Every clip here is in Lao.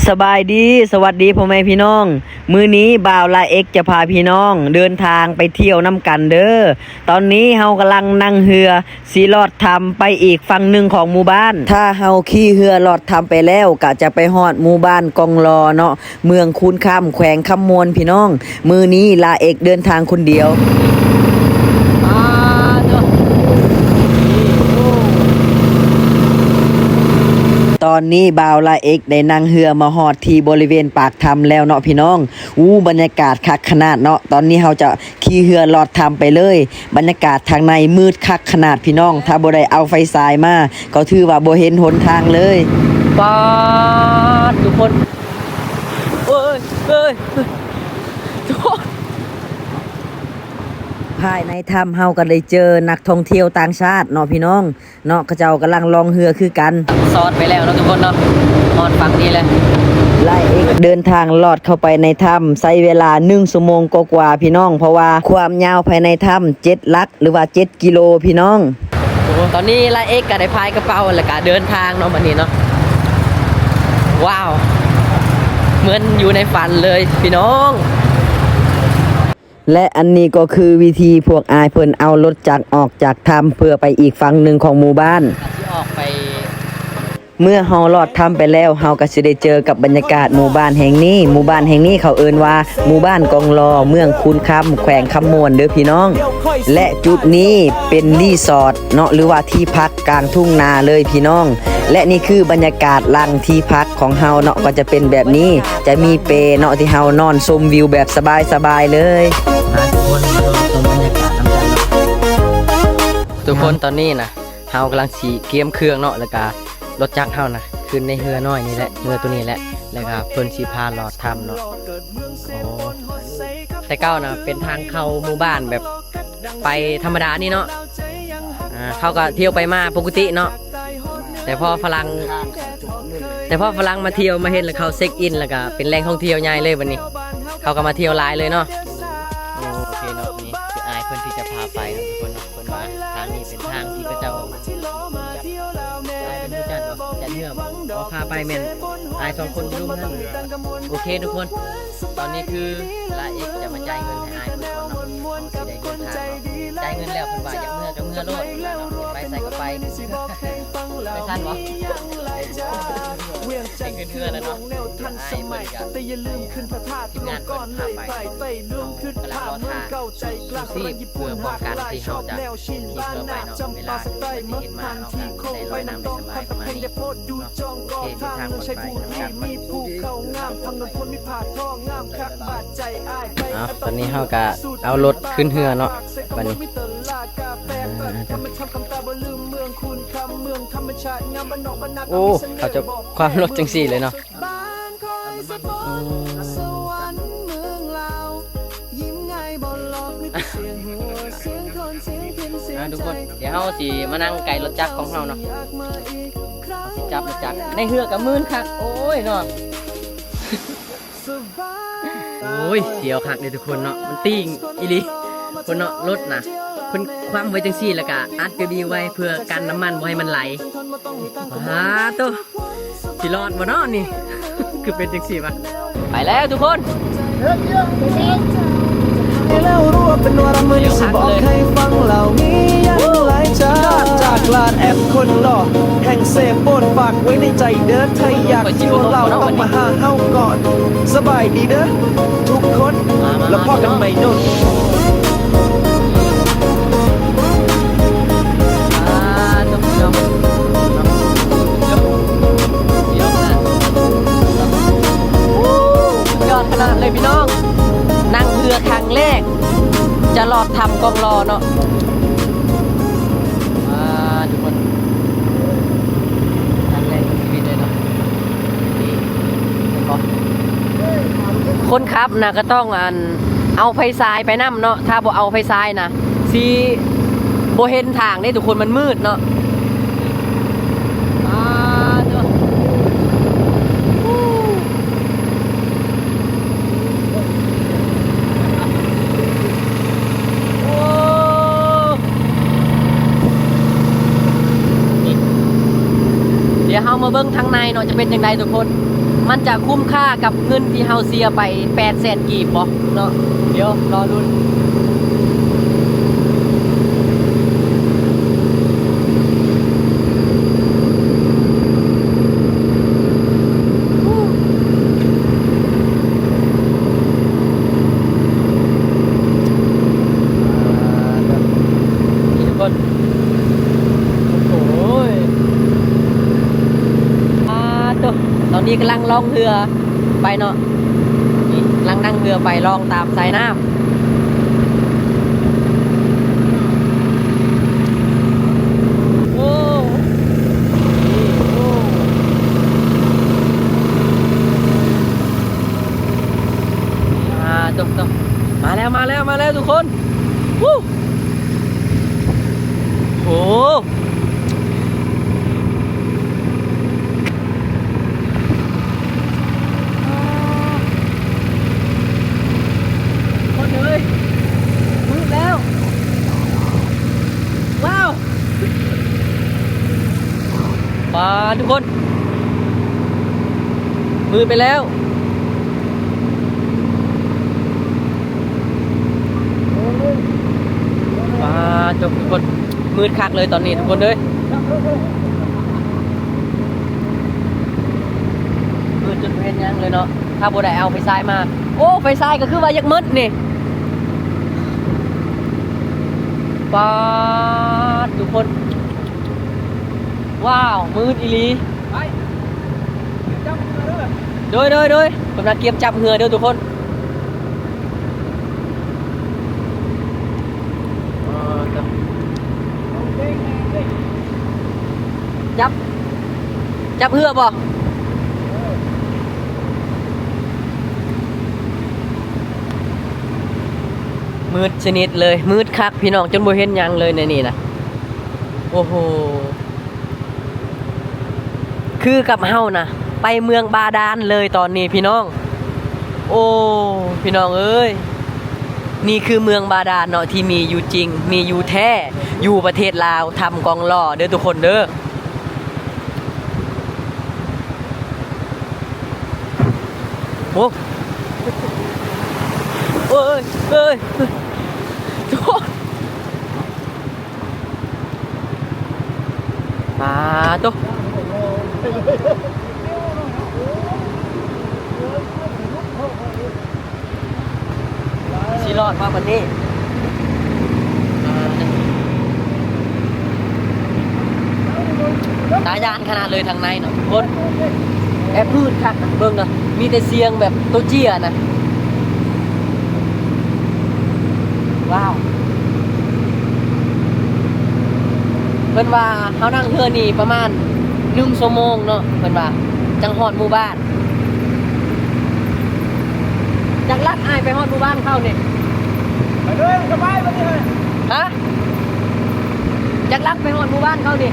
ສະບາຍດີ ສະຫວັດດີພໍ່ແມ່ພີ່ນ້ອງ. ມື້ນີ້ບ່າວລາເອັກຈະພາພີ່ນ້ອງເດີນທາງໄປທ່ຽວນຳກັນເດີ້. ຕອນນີ້ເຮົາກຳລັງນັ່ງເຮືອຊິລອດຖ້ຳໄປອີກຝັ່ງໜຶ່ງຂອງໝູ່ບ້ານ. ຖ້າເຮົາຂີ່ເຮືອລອດຖ້ຳໄປແລ້ວ ກະຈະໄປຮອດໝູ່ບ້ານກອງລໍເນາະ ເມືອງຄູນຄຳ ແຂວງຄຳມ່ວນພີ່ນ້ອງ. ມື້ນີ້ລາເອັກເດີນທາງຄົນດຽວ. ຕອນນີ້ບ່າວລາເອັກໄດ້ນັ່ງເຮືອມາຮອດທີ່ບໍລິເວນປາກຖ້ຳແລ້ວເນາະພີ່ນ້ອງ. ອູ້ ບັນຍາກາດຄັກຂະໜາດເນາະ. ຕອນນີ້ເຮົາຈະຂີ່ເຮືອລອດຖ້ຳໄປເລີຍ. ບັນຍາກາດທາງໃນມືດຄັກຂະໜາດພີ່ນ້ອງ ຖ້າບໍ່ໄດ້ເອົາໄຟສາຍມາ ກໍຖືວ່າບໍ່ເຫັນຫົນທາງເລີຍ. ປາດ ທຸກຄົນ ເອີຍ ເອີຍ ເອີຍ ທຸກຄົນ. ພາຍໃນຖ້ຳເຮົາກໍໄດ້ເຈີນັກທ່ອງທ່ຽວຕ່າງຊາດເນາະພີ່ນ້ອງເນາະ ເຂົາເຈົ້າກຳລັງລ່ອງເຮືອຄືກັນ. ຊອດໄປແລ້ວເນາະທຸກຄົນເນາະ ຮອດຝັ່ງນີ້ແລ້ວ. ລາເອັກເດີນທາງລອດເຂົ້າໄປໃນຖ້ຳ ໃຊ້ເວລາໜຶ່ງຊົ່ວໂມງກວ່າໆ ພີ່ນ້ອງ ເພາະວ່າຄວາມຍາວພາຍໃນຖ້ຳເຈັດຫຼັກ ຫຼືວ່າເຈັດກິໂລພີ່ນ້ອງ. ຕອນນີ້ລາເອັກກໍໄດ້ພາຍກະເປົາ ແລ້ວກະເດີນທາງເນາະ ບັດນີ້ເນາະ. ວ້າວ ເໝືອນຢູ່ໃນຝັນເລີຍພີ່ນ້ອງ. ແລະ ອັນນີ້ກໍຄືວິທີພວກອ້າຍເພິ່ນເອົາລົດຈັກອອກຈາກຖ້ຳ ເພື່ອໄປອີກຝັ່ງໜຶ່ງຂອງໝູ່ບ້ານ. ເມື່ອເຮົາລອດຖ້ຳໄປແລ້ວ ເຮົາກໍຊິໄດ້ເຈີກັບບັນຍາກາດໝູ່ບ້ານແຫ່ງນີ້. ໝູ່ບ້ານແຫ່ງນີ້ເຂົາເອີ້ນວ່າໝູ່ບ້ານກອງລໍ ເມືອງຄູນຄຳ ແຂວງຄຳມ່ວນເດີ້ພີ່ນ້ອງ. ແລະ ຈຸດນີ້ເປັນຣີສອດເນາະ ຫຼືວ່າທີ່ພັກກາງທົ່ງນາເລີຍພີ່ນ້ອງ. ແລະ ນີ້ຄືບັນຍາກາດຫຼັງທີ່ພັກຂອງເຮົາເນາະ ກໍຈະເປັນແບບນີ້ ຈະມີເປເນາະ ທີ່ເຮົານອນຊົມວິວແບບສະບາຍໆ ເລີຍ. ມາທຸກຄົນ ມາລອງຊົມບັນຍາກາດນຳກັນເນາະ. ທຸກຄົນ ຕອນນີ້ນະ ເຮົາກຳລັງຊິກຽມເຄື່ອງເນາະ ແລ້ວກະລົດຈັກເຮົານະ ຂຶ້ນໃນເຮືອນ້ອຍນີ້ແຫຼະ ເຮືອໂຕນີ້ແຫຼະ ແລ້ວກະເພິ່ນຊິພາລອດຖ້ຳເນາະ. ໂອ້ ແຕ່ເກົ່ານະ ເປັນທາງເຂົ້າໝູ່ບ້ານແບບໄປທຳມະດານີ້ເນາະ. ອ່າ ເຂົາກໍທ່ຽວໄປມາປົກກະຕິເນາະ ແຕ່ພໍຝຣັ່ງ ແຕ່ພໍຝຣັ່ງມາທ່ຽວມາເຫັນ ແລ້ວເຂົາເຊັກອິນ ແລ້ວກໍເປັນແຫຼ່ງທ່ອງທ່ຽວໃຫຍ່ເລີຍບັດນີ້ ເຂົາກໍມາທ່ຽວຫຼາຍເລີຍເນາະ. ໂອເຄເນາະ ນີ້ຄືອ້າຍເພິ່ນທີ່ຈະພາໄປເນາະທຸກຄົນເນາະ. ເພິ່ນວ່າທາງນີ້ເປັນທາງທີ່ເຂົາເຈົ້າ ອ້າຍເປັນຜູ້ຈັດບໍ່ ຈັດເຮືອບໍ່ ບໍ່ພາໄປແມ່ນອ້າຍສອງຄົນຢູ່ລຸ່ມນັ້ນ. ໂອເຄທຸກຄົນ ຕອນນີ້ຄືລາເອັກຈະມາຈ່າຍເງິນໃຫ້ອ້າຍເພິ່ນກ່ອນເນາະ ເຮົາຊິໄດ້ເດີນທາງເນາະ. ຈ່າຍເງິນແລ້ວເພິ່ນວ່າຢາກເມືອກໍເມືອໂລດ ເພິ່ນວ່າເນາະ ໄປໃສກໍໄປ ໄປທັນບໍ່ ໄດ້ຂຶ້ນເຮືອແລ້ວເນາະ. ອ້າຍເພິ່ນກໍ ທີມງານເພິ່ນພາໄປ ເຮົາກຳລັງລໍຖ້າ ຊູຊີບ ເພື່ອປ້ອງກັນທີ່ເຮົາຈະຂີ່ເຮືອໄປເນາະ ເວລາເກີດອຸບັດຕິເຫດມາ ເຮົາກໍໄດ້ລອຍນ້ຳໄດ້ສະບາຍປະມານນີ້ເນາະ. ໂອເຄ ເດີນທາງປອດໄພນຳກັນ. ເອົາ ຕອນນີ້ເຮົາກໍເອົາລົດຂຶ້ນເຮືອເນາະ ບັດນີ້. ໂອ້ ເຂົາຈະຄວ່ຳລົດຈັ່ງຊີ້ເລີຍເນາະ. ອ່າ ທຸກຄົນ ດຽວເຮົາຊິມານັ່ງໃກ້ລົດຈັກຂອງເຮົາເນາະ ເຮົາຊິຈັບລົດຈັກ ໃນເຮືອກໍມື່ນຄັກ ໂອ້ຍເນາະ. ໂອ້ຍ ສຽວຄັກເດ້ທຸກຄົນເນາະ ມັນຕີງອີ່ຫຼີ ຄົນເນາະ ລົດນະ ເພິ່ນຄວ່ຳໄວ້ຈັ່ງຊີ້ ແລ້ວກະອັດກະບີໄວ້ເພື່ອກັນນ້ຳມັນບໍ່ໃຫ້ມັນໄຫຼ. ປາໂຕ ຊິລອດບໍ່ເນາະນີ້ ຄືເປັນຈັ່ງຊີ້ວະ. ໄປແລ້ວທຸກຄົນ ແລ້ວຮູ້ວ່າເປັນວ່າລະມື້ນີ້ຊິບອກໃຫ້ຟັງ ເລົ່າມີຫຍັງຫຼາຍຈາກ ຈາກລາດແອັບຄົນຫຼໍ່ ແຫ່ງເຊໂປດ ຝາກໄວ້ໃນໃຈເດີ ໃຜຢາກທ່ຽວລາວຕ້ອງມາຫາເຮົາກ່ອນ. ສະບາຍດີເດີທຸກຄົນ ແລ້ວພໍ້ກັນໃໝ່ເນາະ. ສຸດຍອດຂະໜາດເລີຍພີ່ນ້ອງ ນັ່ງເຮືອຄັ້ງແລກ ຈະລອດຖ້ຳກອງລໍເນາະ. ອ່າ ທຸກຄົນ ຄັ້ງແລກໃນຊີວິດເລີຍເນາະ ນີ້ ເຫັນບໍ່? ຄົນຂັບນະກໍຕ້ອງ ອັນ ເອົາໄຟສາຍໄປນຳເນາະ ຖ້າບໍ່ເອົາໄຟສາຍນະ ຊິບໍ່ເຫັນທາງເດ້ທຸກຄົນ ມັນມືດເນາະ. ອ່າ ເນາະ ໂອ້ ນີ້ ດຽວເຮົາມາເບິ່ງທາງໃນເນາະ ຈະເປັນຈັ່ງໃດທຸກຄົນ. ມັນຈະຄຸ້ມຄ່າກັບເງິນທີ່ເຮົາເສຍໄປແປດແສນກີບບໍ່ເນາະ? ດຽວລໍລຸ້ນ. ນີ້ທຸກຄົນ ໂອ້ໂຫ ອາໂຕ ຕອນນີ້ກຳລັງລ່ອງເຮືອໄປເນາະ ນີ້ກຳລັງນັ່ງເຮືອໄປລ່ອງຕາມສາຍນ້ຳ. ໂອ້ ໂອ້ ອາ ຕົກ ຕົກ ມາແລ້ວ ມາແລ້ວ ມາແລ້ວທຸກຄົນ ວູ້ ໂອ້ ຄົນເອີຍ ມືດແລ້ວ ວ້າວ ປາດ ທຸກຄົນ ມືດໄປແລ້ວ ປາດ ທຸກຄົນ ມືດຄັກເລີຍຕອນນີ້ທຸກຄົນເອີຍ ມືດຈົນບໍ່ເຫັນຫຍັງເລີຍເນາະ ຖ້າບໍ່ໄດ້ເອົາໄຟສາຍມາ ໂອ້ ໄຟສາຍກໍຄືວ່າຢາກໝົດນີ້ ປາດ ທຸກຄົນ ວ້າວ ມືດອີ່ຫຼີ ໄປ ໂດຍ ໂດຍ ໂດຍ ເພິ່ນວ່າກຽມຈັບເຮືອເດີທຸກຄົນ ຈັບ ຈັບເຮືອບໍ່? ມືດສະໜິດເລີຍ ມືດຄັກພີ່ນ້ອງ ຈົນບໍ່ເຫັນຫຍັງເລີຍໃນນີ້ນະ ໂອ້ໂຫ ຄືກັບເຮົານະ ໄປເມືອງບາດານເລີຍຕອນນີ້ພີ່ນ້ອງ ໂອ້ ພີ່ນ້ອງເອີຍ ນີ້ຄືເມືອງບາດານເນາະ ທີ່ມີຢູ່ຈິງ ມີຢູ່ແທ້ ຢູ່ປະເທດລາວ ຖ້ຳກອງຫຼໍ່ເດີທຸກຄົນເດີ. ໂອ້ ໂອ້ຍ ເອີຍ ໂອ້ ປາໂຕ ຊິລອດບໍ່ບັດນີ້? ຕາຢ້ານຂະໜາດເລີຍທາງໃນເນາະທຸກຄົນ ແອບມືດຄັກ ເບິ່ງເນາະ ມີແຕ່ສຽງແບບໂຕເຈ້ຍນະ ວ້າວ ເພິ່ນວ່າເຮົານັ່ງເຮືອນີ້ປະມານໜຶ່ງຊົ່ວໂມງເນາະ ເພິ່ນວ່າ ຈັ່ງຮອດໝູ່ບ້ານ. ຈັກຫຼັກອ້າຍໄປຮອດໝູ່ບ້ານເຂົານີ້? ໄປເລີຍ ສະບາຍບັດນີ້ ຮະ? ຈັກຫຼັກໄປຮອດໝູ່ບ້ານເຂົານີ້?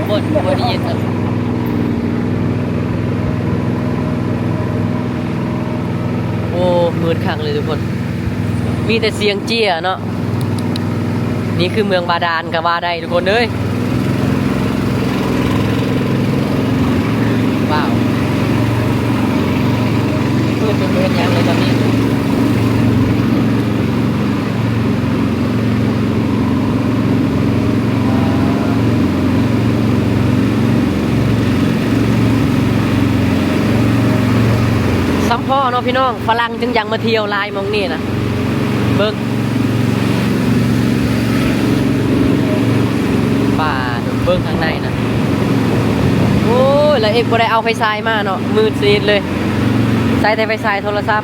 ບໍ່ ບໍ່ໄດ້ຍິນ. ໂອ້ ມືດຄັກເລີຍທຸກຄົນ ມີແຕ່ສຽງເຈ້ຍເນາະ. ນີ້ຄືເມືອງບາດານກໍວ່າໄດ້ທຸກຄົນເອີຍ. ວ້າວ ມືດຈົນບໍ່ເຫັນຫຍັງເລີຍຕອນນີ້. ສ່ຳພໍ້ເນາະພີ່ນ້ອງ ຝຣັ່ງຈຶ່ງຢາກມາທ່ຽວຫຼາຍ ໝ່ອງນີ້ນະ ເບິ່ງ ປາດ ເບິ່ງຂ້າງໃນນະ ໂອ້ຍ ລະເອັກບໍ່ໄດ້ເອົາໄຟສາຍມາເນາະ ມືດສະໜິດເລີຍ ໃຊ້ແຕ່ໄຟສາຍໂທລະສັບ.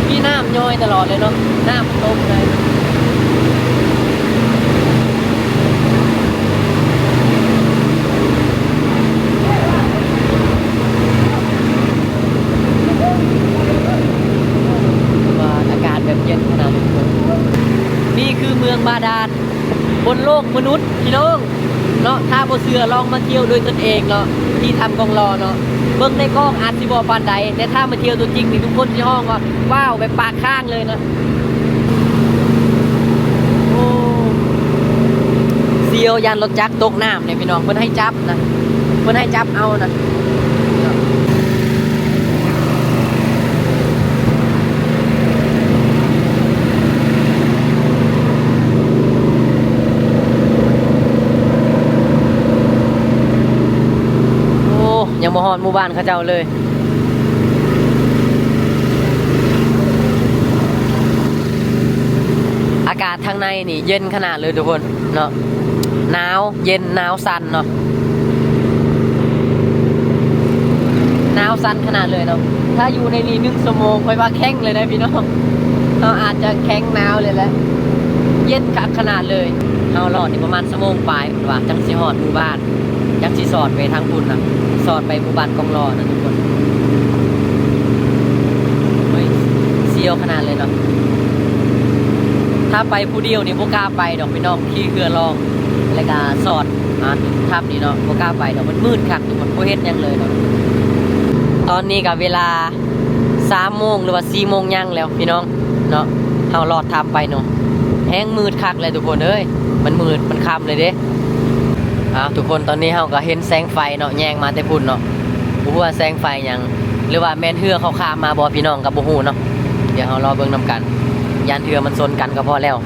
ມີນ້ຳຍ້ອຍຕະຫຼອດເລີຍເນາະ ນ້ຳຕົກເລີຍ ວ່າອາກາດແບບເຢັນຂະໜາດນີ້. ນີ້ຄືເມືອງບາດານ ບົນໂລກມະນຸດພີ່ນ້ອງເນາະ ຖ້າບໍ່ເຊື່ອລອງມາທ່ຽວດ້ວຍຕົນເອງເນາະ ທີ່ຖ້ຳກອງຫຼໍ່ເນາະ ເບິ່ງໃນກ້ອງອາດຊິບໍ່ປານໃດ ແຕ່ຖ້າມາທ່ຽວຕົວຈິງນີ້ ທຸກຄົນຊິຮ້ອງວ່າ ວ້າວ ແບບປາກຄ້າງເລີຍນະ. ໂອ້ ສ່ຽວ ຢ້ານລົດຈັກຕົກນ້ຳນີ້ພີ່ນ້ອງ ເພິ່ນໃຫ້ຈັບນະ ເພິ່ນໃຫ້ຈັບເອົານະ. ໂອ້ ຍັງບໍ່ຮອດໝູ່ບ້ານເຂົາເຈົ້າເລີຍ. ອາກາດທາງໃນນີ້ເຢັນຂະໜາດເລີຍທຸກຄົນເນາະ ໜາວເຢັນ ໜາວສັ່ນເນາະ ໜາວສັ່ນຂະໜາດເລີຍເນາະ. ຖ້າຢູ່ໃນນີ້ໜຶ່ງຊົ່ວໂມງ ຂ້ອຍວ່າແຂງເລີຍນະພີ່ນ້ອງ ເຮົາອາດຈະແຂງໜາວເລີຍແຫຼະ ເຢັນຄັກຂະໜາດເລີຍ. ເຮົາລອດນີ້ປະມານຊົ່ວໂມງປາຍ ເພິ່ນວ່າ ຈັ່ງຊິຮອດໝູ່ບ້ານ ຈັ່ງຊິສອດໄປທາງພຸ້ນນະ ສອດໄປໝູ່ບ້ານກອງຫຼໍ່ນະທຸກຄົນ. ໂອ້ຍ ສ່ຽວຂະໜາດເລີຍເນາະ. ຖ້າໄປຜູ້ດຽວນີ້ບໍ່ກ້າໄປດອກພີ່ນ້ອງ ຂີ່ເຮືອລອງ ແລ້ວກະສອດ ອ່າ ຖ້ຳນີ້ເນາະ ບໍ່ກ້າໄປດອກ ມັນມືດຄັກທຸກຄົນ ບໍ່ເຫັນຫຍັງເລີຍເນາະ. ຕອນນີ້ກະເວລາ ສາມໂມງ ຫຼືວ່າສີ່ໂມງຍັງແລ້ວພີ່ນ້ອງເນາະ ເຮົາລອດຖ້ຳໄປເນາະ ແຮງມືດຄັກເລີຍທຸກຄົນເອີຍ ມັນມືດ ມັນຄ່ຳເລີຍເດ້. ອ້າວ ທຸກຄົນ ຕອນນີ້ເຮົາກໍເຫັນແສງໄຟເນາະ ແຍງມາແຕ່ພຸ້ນເນາະ ບໍ່ຮູ້ວ່າແສງໄຟຫຍັງ ຫຼືວ່າແມ່ນເຮືອເຂົາຂ້າມມາບໍ່ ພີ່ນ້ອງກໍບໍ່ຮູ້ເນາະ. ດຽວເຮົາລໍເບິ່ງນຳກັນ ຢ້ານເຮືອມັນຊົນກັນກໍພໍແລ້ວ.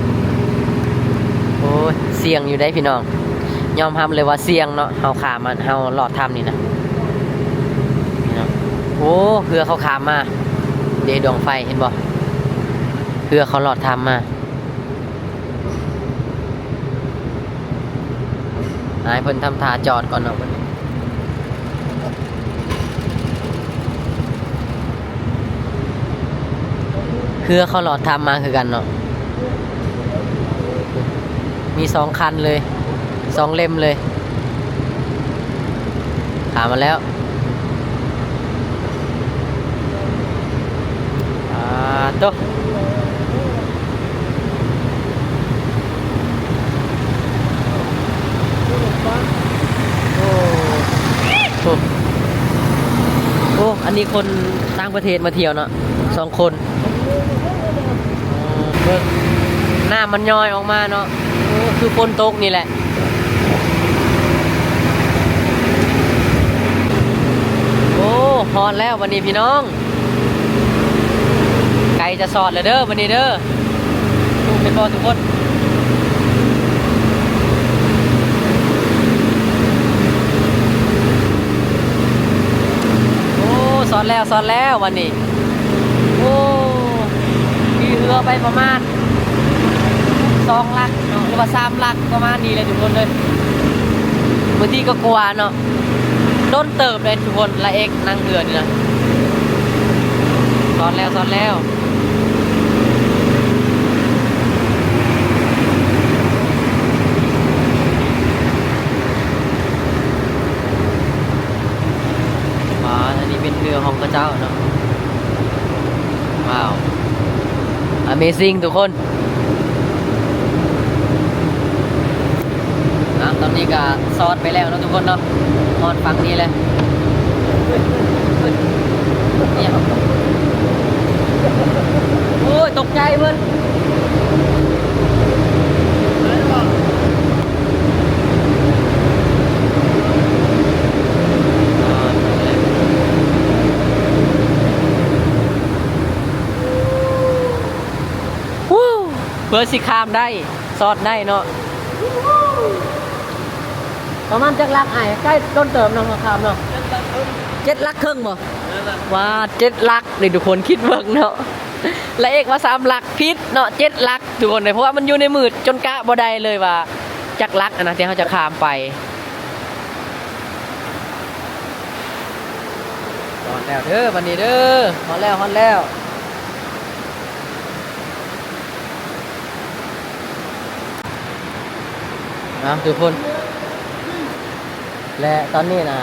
ໂອ້ຍ ສ່ຽງຢູ່ເດ້ພີ່ນ້ອງ ຍອມຮັບເລີຍວ່າສ່ຽງເນາະ ເຮົາຂ້າມມາ ເຮົາລອດຖ້ຳນີ້ນະ. ໂອ້ ເຮືອເຂົາຂ້າມມາເດ້ ດວງໄຟເຫັນບໍ່ ເຮືອເຂົາລອດຖ້ຳມາ. ໃຫ້ເພິ່ນທຳທ່າຈອດກ່ອນເນາະ ເຮືອເຂົາລອດຖ້ຳມາຄືກັນເນາະ ມີສອງຄັນເລີຍ ສອງເຫຼັ້ມເລີຍ ຂ້າມມາແລ້ວ. ອ່າ ໂຕ ໂອ້ ໂອ້ ໂອ້ ອັນນີ້ຄົນຕ່າງປະເທດມາທ່ຽວເນາະ ສອງຄົນ. ເອີ ເບິ່ງ ນ້ຳມັນຍ້ອຍອອກມາເນາະ. ໂອ້ ຄືຝົນຕົກນີ້ແຫຼະ. ໂອ້ ຮອດແລ້ວບັດນີ້ພີ່ນ້ອງ ໃກ້ຈະສອດແລ້ວເດີບັດນີ້ເດີ. ເຫັນບໍ່ທຸກຄົນ ໂອ້ ສອດແລ້ວ ສອດແລ້ວບັດນີ້. ໂອ້ ຂີ່ເຮືອໄປປະມານສອງຫຼັກເນາະ ຫຼືວ່າສາມຫຼັກປະມານນີ້ແຫຼະທຸກຄົນເອີຍ ບາງທີກໍກວ່າເນາະ. ດົນເຕີບເດ້ທຸກຄົນ ລະເອກນັ່ງເຮືອນີ້ນະ. ສອດແລ້ວ ສອດແລ້ວ. ວ້າວ ອັນນີ້ເປັນເຮືອຂອງເຂົາເຈົ້າເນາະ. ວ້າວ Amazing ທຸກຄົນ. ອ່າ ຕອນນີ້ກໍສອດໄປແລ້ວເນາະທຸກຄົນເນາະ ຮອດຝັ່ງນີ້ແລ້ວ. ໂອ້ຍ ຕົກໃຈເພິ່ນ. ເພື່ອຊິຂ້າມໄດ້ ສອດໄດ້ເນາະ. ປະມານຈັກຫຼັກອ້າຍ? ໃກ້ດົນເຕີບເນາະ ຂ້າມເນາະ. ເຈັດຫຼັກເຄິ່ງບໍ່? ວ່າເຈັດຫຼັກເດ້ທຸກຄົນ ຄິດເບິ່ງເນາະ. ລະເອກວ່າສາມຫຼັກ ຜິດເນາະ ເຈັດຫຼັກທຸກຄົນເອີຍ ເພາະວ່າມັນຢູ່ໃນມືດ ຈົນກະບໍ່ໄດ້ເລີຍວ່າຈັກຫຼັກຫັ້ນນະ ທີ່ເຮົາຈະຂ້າມໄປ. ຮອດແລ້ວເດີ ບັດນີ້ເດີ ຮອດແລ້ວ ຮອດແລ້ວ. ເອົາທຸກຄົນ ແລະຕອນນີ້ນະ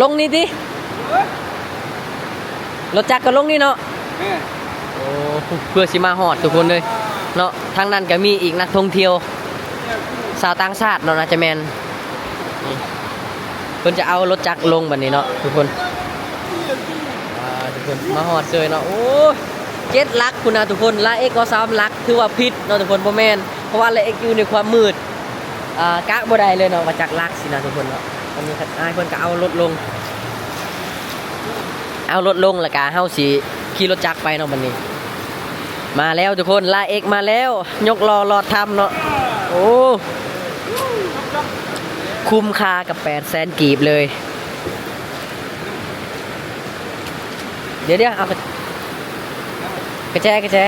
ລົງນີ້ຕິ ລົດຈັກກໍລົງນີ້ເນາະ. ແມ່ນ. ໂອ້ ເພື່ອຊິມາຮອດທຸກຄົນເລີຍເນາະ. ທາງນັ້ນກໍມີອີກນັກທ່ອງທ່ຽວຊາວຕ່າງຊາດເນາະ ໜ້າຈະແມ່ນ. ນີ້ พิ่นຈະເອົາລົດຈັກລົງບັດນີ້ເນາະທຸກຄົນ. ອ່າ ທຸກຄົນ ມາຮອດເຊີຍເນາະ. ໂອ້ຍ ເຈັດຫຼັກພຸ້ນນະທຸກຄົນ, ລາເອັກເວົ້າສາມຫຼັກ ຖືວ່າຜິດເນາະທຸກຄົນ, ບໍ່ແມ່ນ ເພາະວ່າລາເອັກຢູ່ໃນຄວາມມືດ ອ່າ ກະບໍ່ໄດ້ເລີຍເນາະວ່າຈັກຫຼັກຊີ້ນະທຸກຄົນເນາະ. ອັນນີ້ອ້າຍເພິ່ນກໍເອົາລົດລົງ ເອົາລົດລົງ ແລ້ວກະເຮົາຊິຂີ່ລົດຈັກໄປເນາະບັດນີ້. ມາແລ້ວທຸກຄົນ ລາເອັກມາແລ້ວ ຍົກລໍ້ລອດຖ້ຳເນາະ. ໂອ້ ຄຸ້ມຄ່າກັບແປດແສນກີບເລີຍ. ດຽວໆ ເອົາກະແຈ ກະແຈ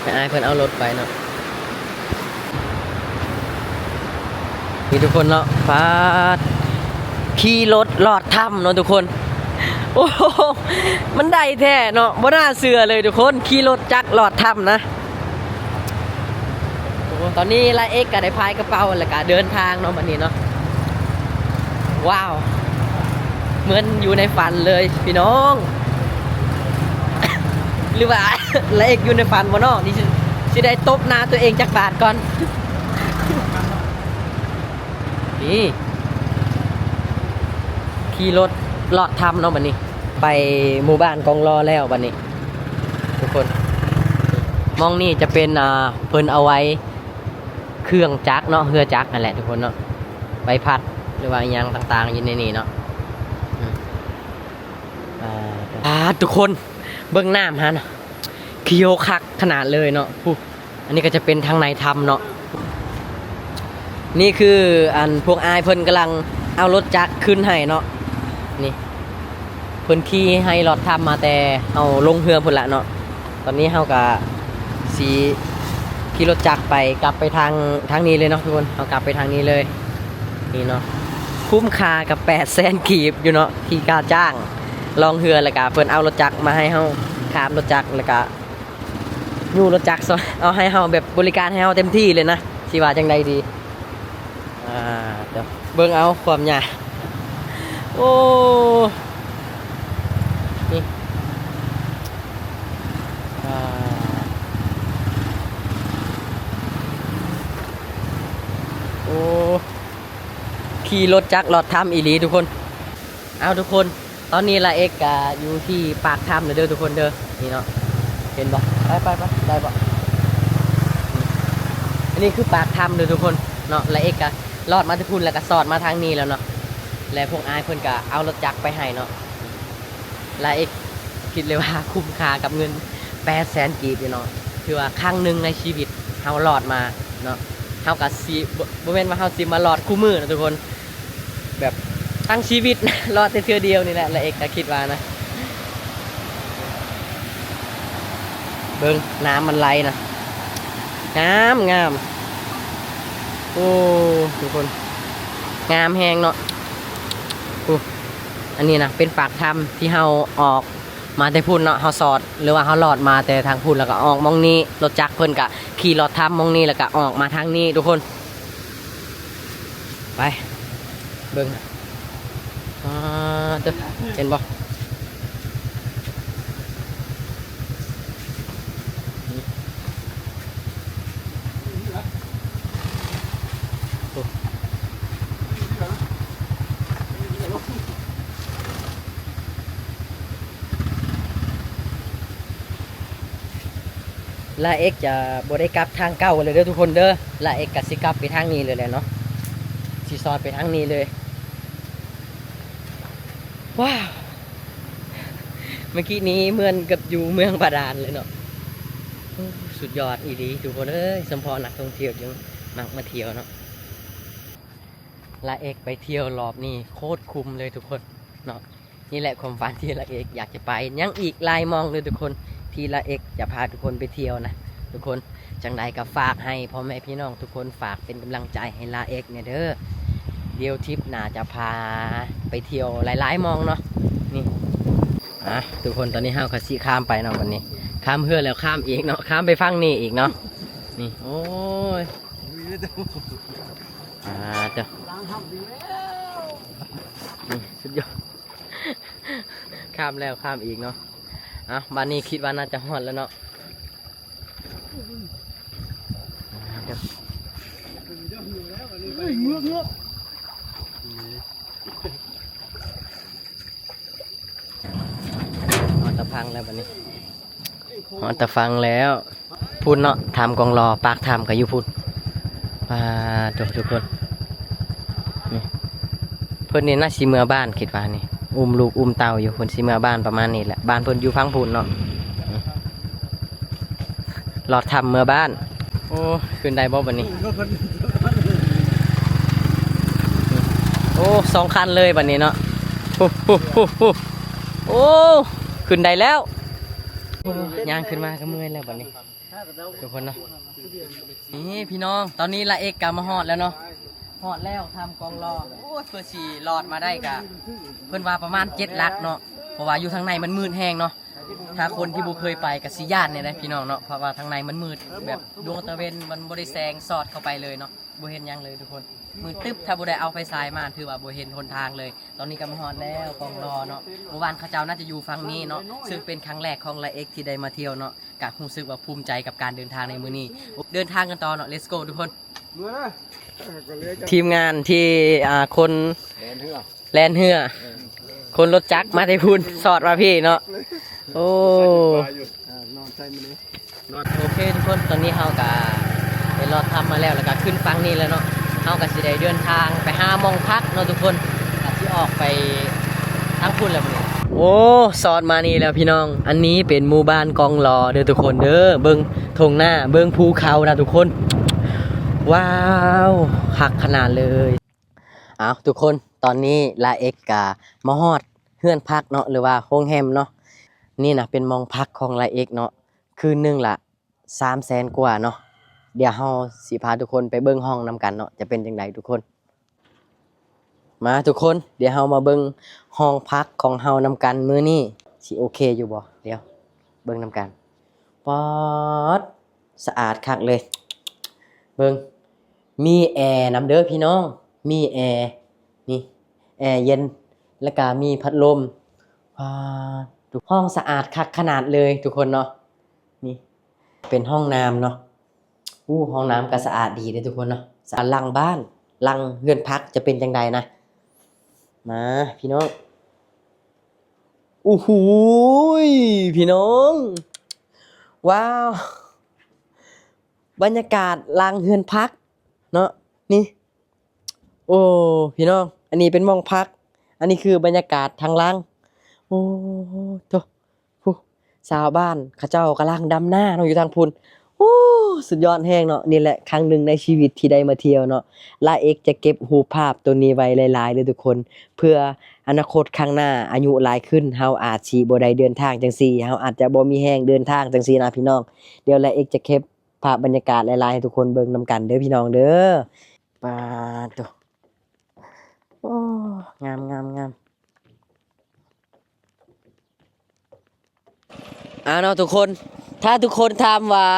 ໃຫ້ອ້າຍເພິ່ນເອົາລົດໄປເນາະ. ນີ້ທຸກຄົນເນາະ ປາດ ຂີ່ລົດລອດຖ້ຳເນາະທຸກຄົນ. ໂອ້ໂຫ ມັນໄດ້ແທ້ເນາະ ບໍ່ໜ້າເຊື່ອເລີຍທຸກຄົນ ຂີ່ລົດຈັກລອດຖ້ຳນະ. ໂອ້ ຕອນນີ້ລາເອັກກໍໄດ້ພາຍກະເປົາ ແລ້ວກະເດີນທາງເນາະບັດນີ້ເນາະ. ວ້າວ ເໝືອນຢູ່ໃນຝັນເລີຍພີ່ນ້ອງ ຫຼືວ່າ ລາເອັກຢູ່ໃນຝັນບໍ່ເນາະ? ນີ້ຊິ ຊິໄດ້ຕົບໜ້າຕົວເອງຈັກບາດກ່ອນ. ນີ້ ຂີ່ລົດລອດຖ້ຳເນາະບັດນີ້ ໄປໝູ່ບ້ານກອງລໍແລ້ວບັດນີ້ທຸກຄົນ. ໝ່ອງນີ້ຈະເປັນ ອ່າ ເພິ່ນເອົາໄວ້ເຄື່ອງຈັກເນາະ ເຮືອຈັກຫັ້ນແຫຼະທຸກຄົນເນາະ ໃບພັດ ຫຼືວ່າອີ່ຫຍັງຕ່າງໆຢູ່ໃນນີ້ເນາະ. ອືມ ອ່າ ປາດ ທຸກຄົນ ເບິ່ງນ້ຳຫັ້ນ ຂຽວຄັກຂະໜາດເລີຍເນາະ. ຜູ້ ອັນນີ້ກໍຈະເປັນທາງໃນຖ້ຳເນາະ. ນີ້ຄືອັນພວກອ້າຍເພິ່ນກຳລັງເອົາລົດຈັກຂຶ້ນໃຫ້ເນາະ. ນີ້ ເພິ່ນຂີ່ໃຫ້ລອດຖ້ຳມາແຕ່ເຮົາລົງເຮືອພຸ້ນລະເນາະ. ຕອນນີ້ເຮົາກະຊິຂີ່ລົດຈັກໄປ ກັບໄປທາງ ທາງນີ້ເລີຍເນາະທຸກຄົນ ເຮົາກັບໄປທາງນີ້ເລີຍ. ນີ້ເນາະ ຄຸ້ມຄ່າກັບແປດແສນກີບຢູ່ເນາະ ທີ່ຄ່າຈ້າງລ່ອງເຮືອ ແລ້ວກະເພິ່ນເອົາລົດຈັກມາໃຫ້ເຮົາ ຂ້າມລົດຈັກ ແລ້ວກະ ຍູ້ລົດຈັກ ເອົາໃຫ້ເຮົາແບບບໍລິການໃຫ້ເຮົາເຕັມທີ່ເລີຍນະ ຊິວ່າຈັ່ງໃດດີ. ອ່າ ດຽວເບິ່ງເອົາຄວາມຍາກ. ໂອ້ ນີ້ ອ່າ ໂອ້ ຂີ່ລົດຈັກລອດຖ້ຳອີ່ຫຼີທຸກຄົນ. ເອົາທຸກຄົນ ຕອນນີ້ລາເອັກກະຢູ່ທີ່ປາກຖ້ຳແລ້ວເດີທຸກຄົນເດີ. ນີ້ເນາະ ເຫັນບໍ່? ໄປ ໄປ ໄປ ໄດ້ບໍ່? ນີ້ ອັນນີ້ຄືປາກຖ້ຳເດີທຸກຄົນເນາະ. ລາເອັກກະລອດມາແຕ່ພຸ້ນ ແລ້ວກະສອດມາທາງນີ້ແລ້ວເນາະ ແລະ ພວກອ້າຍເພິ່ນກະເອົາລົດຈັກໄປໃຫ້ເນາະ. ລາເອັກຄິດເລີຍວ່າຄຸ້ມຄ່າກັບເງິນແປດແສນກີບຢູ່ເນາະ ຖືວ່າຄັ້ງໜຶ່ງໃນຊີວິດເຮົາລອດມາເນາະ. ເຮົາກະຊິ ບໍ່ ບໍ່ແມ່ນວ່າເຮົາຊິມາລອດຄູ່ມື້ນະທຸກຄົນ ແບບທັງຊີວິດນະ ລອດແຕ່ເທື່ອດຽວນີ້ແຫຼະ ລາເອັກກະຄິດວ່ານະ. ເບິ່ງນ້ຳມັນໄຫຼນະ ງາມ ງາມ. ໂອ້ ທຸກຄົນ ງາມແຮງເນາະ. ໂອ້ ອັນນີ້ນະເປັນປາກຖ້ຳທີ່ເຮົາອອກມາແຕ່ພຸ້ນເນາະ ເຮົາສອດ ຫຼືວ່າເຮົາລອດມາແຕ່ທາງພຸ້ນ ແລ້ວກະອອກໝ່ອງນີ້ ລົດຈັກເພິ່ນກະຂີ່ລອດຖ້ຳໝ່ອງນີ້ ແລ້ວກະອອກມາທາງນີ້ທຸກຄົນ. ໄປ ເບິ່ງ ອ່າ ເດີ ເຫັນບໍ່? ລາເອັກຈະບໍ່ໄດ້ກັບທາງເກົ່າເລີຍເດີທຸກຄົນເດີ. ລາເອັກກະຊິກັບໄປທາງນີ້ເລີຍແຫຼະເນາະ ຊິສອດໄປທາງນີ້ເລີຍ. ວ້າວ ເມື່ອກີ້ນີ້ເໝືອນກັບຢູ່ເມືອງບາດານເລີຍເນາະ. ໂອ້ ສຸດຍອດອີ່ຫຼີທຸກຄົນເອີຍ ສຳເພາະນັກທ່ອງທ່ຽວຈຶ່ງມັກມາທ່ຽວເນາະ. ລາເອັກໄປທ່ຽວລອບນີ້ໂຄດຄຸ້ມເລີຍທຸກຄົນເນາະ. ນີ້ແຫຼະຄວາມຝັນທີ່ລາເອັກຢາກຈະໄປ ຍັງອີກຫຼາຍໝ່ອງເລີຍທຸກຄົນ ທີ່ລາເອັກຈະພາທຸກຄົນໄປທ່ຽວນະທຸກຄົນ. ຈັ່ງໃດກໍຝາກໃຫ້ພໍ່ແມ່ພີ່ນ້ອງທຸກຄົນ ຝາກເປັນກຳລັງໃຈໃຫ້ລາເອັກແດ່ເດີ. ດຽວທຣິບໜ້າຈະພາໄປທ່ຽວຫຼາຍໆໝ່ອງເນາະ. ນີ້ ອ່າ ທຸກຄົນ ຕອນນີ້ເຮົາກໍຊິຂ້າມໄປເນາະ ບັດນີ້ຂ້າມເຮືອແລ້ວຂ້າມອີກເນາະ ຂ້າມໄປຝັ່ງນີ້ອີກເນາະ. ນີ້ ໂອ້ຍ ອ່າ ເຈົ້າ ນີ້ສຸດຍອດ ຂ້າມແລ້ວຂ້າມອີກເນາະ. ເອົ້າ ບາດນີ້ຄິດວ່າໜ້າຈະຮອດແລ້ວເນາະ. ອ່າ ເຈົ້າ ຮອດຕາຝັ່ງແລ້ວບັດນີ້ ຮອດຕາຝັ່ງແລ້ວ. ພຸ້ນເນາະ ຖ້ຳກອງລໍ ປາກຖ້ຳກໍຢູ່ພຸ້ນ. ປາດໂທ້ ທຸກຄົນ ນີ້ ເພິ່ນນີ້ໜ້າຊິເມືອບ້ານ ຄິດວ່ານີ້ ອຸ້ມລູກອຸ້ມເຕົ້າຢູ່ ເພິ່ນຊິເມືອບ້ານປະມານນີ້ແຫຼະ. ບ້ານເພິ່ນຢູ່ຝັ່ງພຸ້ນເນາະ ນີ້ ລອດຖ້ຳເມືອບ້ານ. ໂອ້ ຂຶ້ນໄດ້ບໍ່ບັດນີ້? ໂອ້ ສອງຄັນເລີຍບັດນີ້ເນາະ. ໂອ້ ຂຶ້ນໄດ້ແລ້ວ. ໂອ້ ຍ່າງຂຶ້ນມາກໍເມື່ອຍແລ້ວບັດນີ້ ທຸກຄົນເນາະ. ນີ້ພີ່ນ້ອງ ຕອນນີ້ລາເອັກກໍມາຮອດແລ້ວເນາະ ຮອດແລ້ວຖ້ຳກອງລໍ. ໂອ້ຍ ເພື່ອຊິລອດມາໄດ້ກະ ເພິ່ນວ່າປະມານເຈັດຫຼັກເນາະ ເພາະວ່າຢູ່ທາງໃນມັນມືດແຮງເນາະ. ຖ້າຄົນທີ່ບໍ່ເຄີຍໄປກໍຊິຢ້ານແດ່ເດ້ພີ່ນ້ອງເນາະ ເພາະວ່າທາງໃນມັນມືດ ແບບດວງຕາເວັນມັນບໍ່ໄດ້ແສງສອດເຂົ້າໄປເລີຍເນາະ ບໍ່ເຫັນຫຍັງເລີຍທຸກຄົນ ມືດຕຶບ. ຖ້າບໍ່ໄດ້ເອົາໄຟສາຍມາ ຖືວ່າບໍ່ເຫັນຫົນທາງເລີຍ. ຕອນນີ້ກໍມາຮອດແລ້ວກອງລໍເນາະ. ເມື່ອວານເຂົາເຈົ້າໜ້າຈະຢູ່ຝັ່ງນີ້ເນາະ ເຊິ່ງເປັນຄັ້ງແລກຂອງລາເອັກທີ່ໄດ້ມາທ່ຽວເນາະ. ກະຮູ້ສຶກວ່າພູມໃຈກັບການເດີນທາງໃນມື້ນີ້. ເດີນທາງກັນຕໍ່ເນາະ let's go ທຸກຄົນ. ທີມງານທີ່ ອ່າ ຄົນແລ່ນເຮືອ ແລ່ນເຮືອ ເອີ ຄົນລົດຈັກມາແຕ່ພຸ້ນ ສອດມາພີ້ເນາະ. ໂອ້ ເອີ ນອນໃສ່ມື້ນີ້ ໂອເຄທຸກຄົນ ຕອນນີ້ເຮົາກະໄດ້ລອດຖ້ຳມາແລ້ວ ແລ້ວກະຂຶ້ນຝັ່ງນີ້ແລ້ວເນາະ. ເຮົາກະຊິໄດ້ເດີນທາງໄປຫາໝ່ອງພັກເນາະທຸກຄົນ ກະຊິອອກໄປທາງພຸ້ນແລ້ວມື້ນີ້. ໂອ້ ສອດມານີ້ແລ້ວພີ່ນ້ອງ ອັນນີ້ເປັນໝູ່ບ້ານກອງລໍເດີທຸກຄົນເດີ. ເບິ່ງທົ່ງນາ ເບິ່ງພູເຂົານະທຸກຄົນ. ວ້າວ ຄັກຂະໜາດເລີຍ. ເອົາ ທຸກຄົນ ຕອນນີ້ລາເອັກກະມາຮອດເຮືອນພັກເນາະ ຫຼືວ່າໂຮງແຮມເນາະ. ນີ້ນະເປັນໝ່ອງພັກຂອງລາເອັກເນາະ ຄືນໜຶ່ງລະສາມແສນກວ່າເນາະ. ດຽວເຮົາຊິພາທຸກຄົນໄປເບິ່ງຫ້ອງນຳກັນເນາະ ຈະເປັນຈັ່ງໃດທຸກຄົນ. ມາທຸກຄົນ ດຽວເຮົາມາເບິ່ງຫ້ອງພັກຂອງເຮົານຳກັນມື້ນີ້ ຊິໂອເຄຢູ່ບໍ່? ດຽວເບິ່ງນຳກັນ. ປາດ ສະອາດຄັກເລີຍ ເບິ່ງ ມີແອນຳເດີພີ່ນ້ອງ ມີແອ ນີ້ ແອເຢັນ ແລ້ວກະມີພັດລົມ. ປາດ ຫ້ອງສະອາດຄັກຂະໜາດເລີຍທຸກຄົນເນາະ. ນີ້ເປັນຫ້ອງນ້ຳເນາະ. ໂອ້ ຫ້ອງນ້ຳກໍສະອາດດີເດ້ທຸກຄົນເນາະ. ສະອາດຫຼັງບ້ານ ຫຼັງເຮືອນພັກຈະເປັນຈັ່ງໃດນະ. ມາພີ່ນ້ອງ ໂອ້ໂຫຍ ພີ່ນ້ອງ ວ້າວ ບັນຍາກາດຫຼັງເຮືອນພັກເນາະ ນີ້. ໂອ້ ພີ່ນ້ອງ ອັນນີ້ເປັນໝ່ອງພັກ ອັນນີ້ຄືບັນຍາກາດທາງຫຼັງ. ໂອ້ໂທ້ ຜູ້ ຊາວບ້ານເຂົາເຈົ້າກຳລັງດຳນາເນາະ ຢູ່ທາງພຸ້ນ. ໂອ້ ສຸດຍອດແຮງເນາະ. ນີ້ແຫຼະຄັ້ງໜຶ່ງໃນຊີວິດທີ່ໄດ້ມາທ່ຽວເນາະ. ລາເອັກຈະເກັບຮູບພາບໂຕນີ້ໄວ້ຫຼາຍໆເດີທຸກຄົນ ເພື່ອອະນາຄົດຂ້າງໜ້າ ອາຍຸຫຼາຍຂຶ້ນ ເຮົາອາດຊິບໍ່ໄດ້ເດີນທາງຈັ່ງຊີ້ ເຮົາອາດຈະບໍ່ມີແຮງເດີນທາງຈັ່ງຊີ້ນະພີ່ນ້ອງ. ດຽວລາເອັກຈະເກັບ ພາບບັນຍາກາດຫຼາຍໆໃຫ້ທຸກຄົນເບິ່ງນຳກັນເດີພີ່ນ້ອງເດີ. ປາດໂທ້ ໂອ້ ງາມໆໆ. ເອົາເນາະທຸກຄົນ ຖ້າທຸກຄົນຖາມວ່າ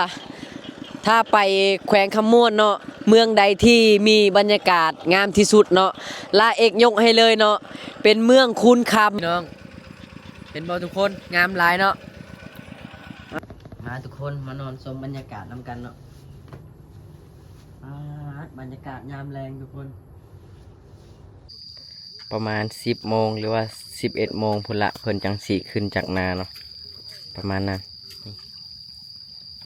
ຖ້າໄປແຂວງຄຳມ່ວນເນາະ ເມືອງໃດທີ່ມີບັນຍາກາດງາມທີ່ສຸດເນາະ ລາເອັກຍົກໃຫ້ເລີຍເນາະ ເປັນເມືອງຄູນຄຳ ພີ່ນ້ອງ. ເຫັນບໍ່ທຸກຄົນ ງາມຫຼາຍເນາະ. ມາທຸກຄົນ ມານອນຊົມບັນຍາກາດນຳກັນເນາະ. ປາດ ບັນຍາກາດຍາມແລງທຸກຄົນ. ປະມານສິບໂມງ ຫຼືວ່າສິບເອັດໂມງພຸ້ນລະ ເພິ່ນຈັ່ງຊິຂຶ້ນຈາກນາເນາະ ປະມານນັ້ນ.